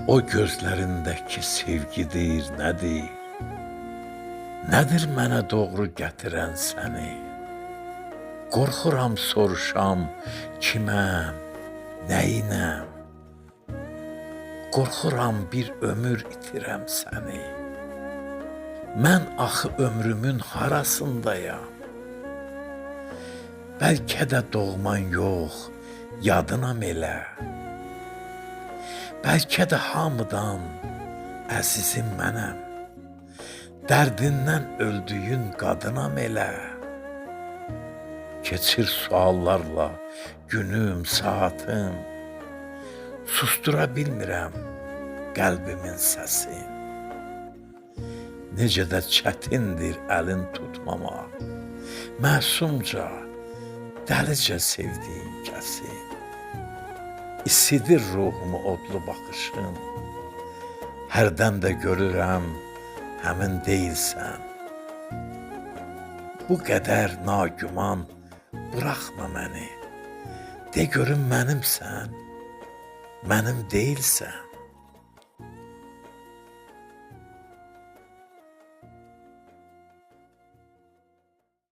O gözlərindəki sevgidir, nədir? Nədir mənə doğru gətirən səni? Qorxuram soruşam kiməm, nəyinəm? Qorxuram bir ömür itirəm səni. Mən axı ömrümün harasındayam? Bəlkə də doğman yox, yadınam elə. Bəlkə də hamıdan əzizim mənəm. Dərdindən öldüyün qadınam elə. Keçir suallarla günüm, saatım. Susdura bilmirəm qəlbimin səsini. Necə də çətindir əlin tutmamaq. Məsumca, dəlicə sevdiyim kəsi. İsidir ruhumu odlu baxışın. Hərdən də görürəm həmin deyilsən. Bu qədər nagüman buraxma məni. De görüm mənimsən, mənim deyilsən.